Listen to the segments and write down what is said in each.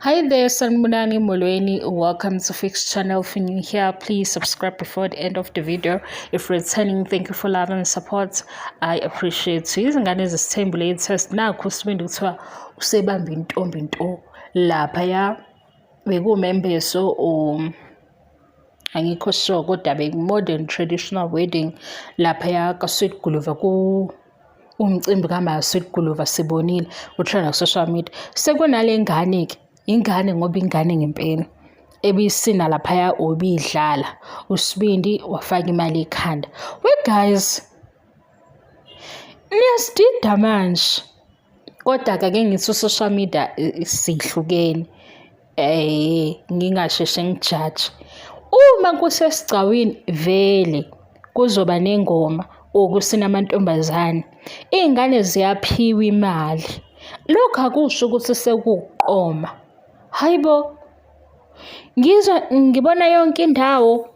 Hi there, Sanibonani Molweni. Welcome to Fix Channel. If you're new here, please subscribe before the end of the video. If returning, thank you for love and support. I appreciate you. Izingane zesithembu latest nakhu usibindi kuthiwa usebamba intombi nto laphaya bekuwumembeso or angikho sure kodwa beku-modern traditional wedding laphaya ka-Sweet Guluva ku umcimbi kaMaSweet Guluva sibonile utrenda ku-social media. Sekunale ngane-ke, ingane ngoba ingane ngempela ebisina laphaya obidlala uSibindi wafaka imali ekhanda. We guys, niyasidida manje. Kodwa-ke ake ngithi u-social media sihlukene. Ngingasheshe ngijaje. Uma kusesigcawini vele kuzoba nengoma or kusina amantombazane, iy'ngane ziyaphiwa imali. Lokhu akusho ukuthi sekuwukuqoma. Hhayi bo, ngizwa ngibona yonke indawo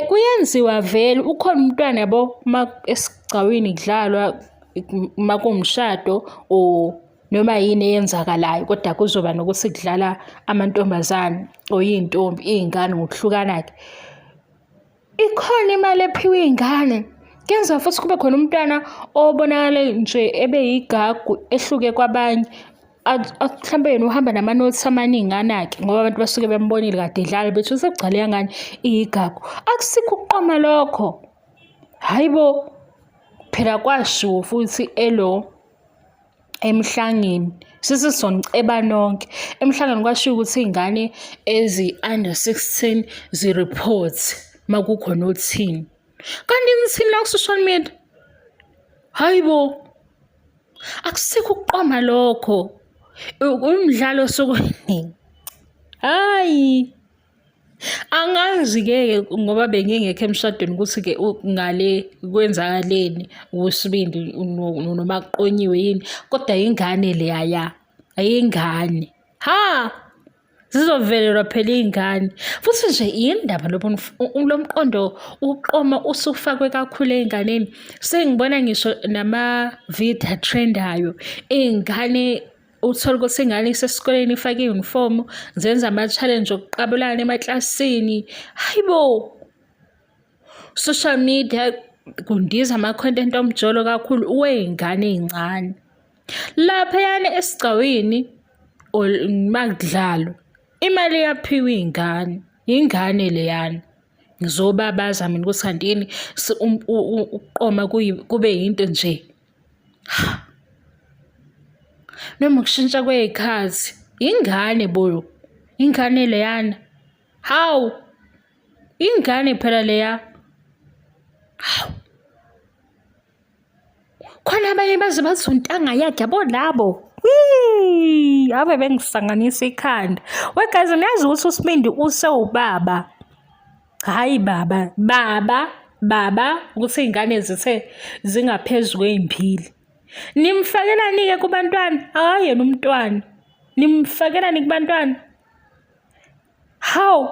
kuyenziwa vele ukhona umntwana yabo uma esigcawini kudlalwa uma kuwumshado or noma yini eyenzakalayo kodwa kuzoba nokuthi kudlala amantombazane or iy'ntombi iy'ngane ngokuhlukana-ke. Ikhona imali ephiwa iy'ngane. Kuyenzeka futhi kube khona umntwana obonakala nje ebe yigagu ehluke kwabanye. Mhlampe yena uhamba namanothi amaningana-ke ngoba abantu basuke bembonile kade edlala bethi usegcwale kangani iyigagu. Akusikho ukuqoma lokho. Hhayi bo, phela kwashiwo futhi elo emhlangeni sisizoniceba nonke. Emhlangeni kwashiwo ukuthi iy'ngane ezi-under 16 zi-report uma kukhona othini. Kanti nithini la ku-social media? Hhayi bo, akusikho ukuqoma lokho. Umdlalo osuke hhayi. Angazi-ke ngoba bengingekho emshadweni ukuthi-ke ngale kwenzakaleni uSibindi noma kuqonyiwe yini, kodwa ingane leyaya, ayingane. Ha! Zizovelelwa phela iy'ngane. Futhi nje yini ndaba lo mqondo ukuqoma usufakwe kakhulu ey'nganeni. Sengibona ngisho nama-video a-trend-ayo, iy'ngane uthole ukuthi ingane isesikoleni ifake i-uniform zenza ama-challenge okuqabulana emaklasini. Hayi bo! Social media kundiza ama-content omjolo kakhulu wey'ngane ey'ncane. Laphayana esigcawini or makudlalwa imali iyaphiwa iy'ngane, ingane leyana. Ngizobabaza mina ukuthi kanti yini ukuqoma kube yinto nje. Noma ukushintsha kwey'khathi, ingane bo, ingane leyana. Hawu, ingane phela leya. Hawu. Khona abanye baze bathi untanga yakhe yabo labo. Wee, ave bengisanganisa ikhanda. We guys, niyazi ukuthi uSibindi usewubaba. Hhayi baba, baba, baba ukuthi iy'ngane zithe zingaphezu kwey'mbili. Nimfakelani-ke kubantwana? Hhayi yena umntwana. Nimfakelani kubantwana? Hawu,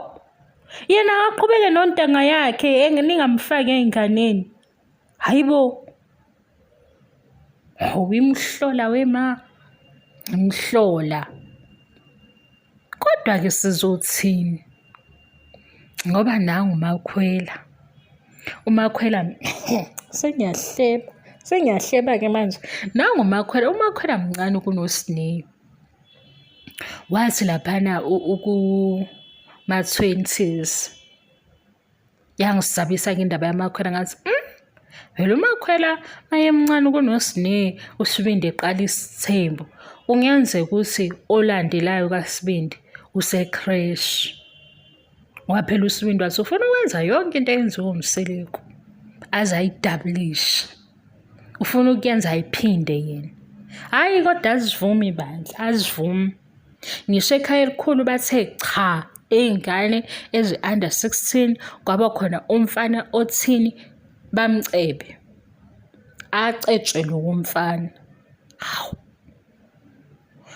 yena akaqhubeke nontanga yakhe ningamfaki ey'nganeni. Hhayi bo. Hawu imhlola wema, imhlola. Kodwa-ke sizothini ngoba nangu uMakhwela. UMakhwela sengiyahleba, sengiyahleba-ke manje. Nangu uMakhwela, uMakhwela mncane kunoSne. Wathi laphana kuma-twenties. Yangisabisa-ke indaba yamakhwela ngathi vele umakhwela mayemncane kunoSne uSibindi eqala isithembu. Kungenzeka ukuthi olandelayo kaSibindi use-creche. Ngoba phela uSibindi wathi ufuna ukwenza yonke into eyenziwa uMseleku aze ayidabulishe. Ufuna ukuyenza ayiphinde yena. Hhayi kodwa azivumi bandla, azivumi. Ngisho ekhaya elikhulu bathe cha iy'ngane ezi-under 16 kwaba khona umfana othini bamcebe. Acetshwe lowo mfana. Hawu.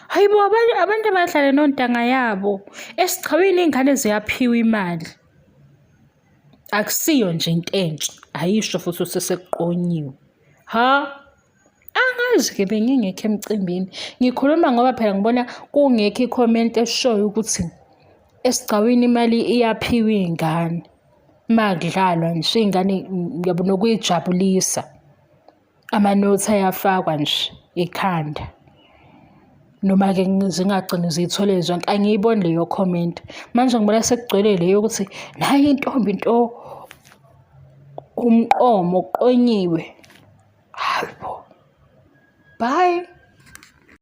Hayi bo abantu abantu abahlale nontanga yabo. Esigcawini iy'ngane ziyaphiwa imali. Akusiyo nje into entsha, ayisho futhi ukuthi sekuqonyiwe. Ha? Ah! Angazi-ke bengingekho emcimbini. Ngikhuluma ngoba phela ngibona kungekho i-comment eshoyo ukuthi esigcawini imali iyaphiwa iy'ngane. Uma kudlalwa nje iy'ngane yabo nokuy'jabulisa. Amanothi ayafakwa nje ekhanda. Noma-ke zingagcini ziyithole zonke, angiyiboni leyo comment. Manje ngibona sekugcwele le yokuthi nayi intombi nto umqomo uqonyiwe. Hayi bo. Bye.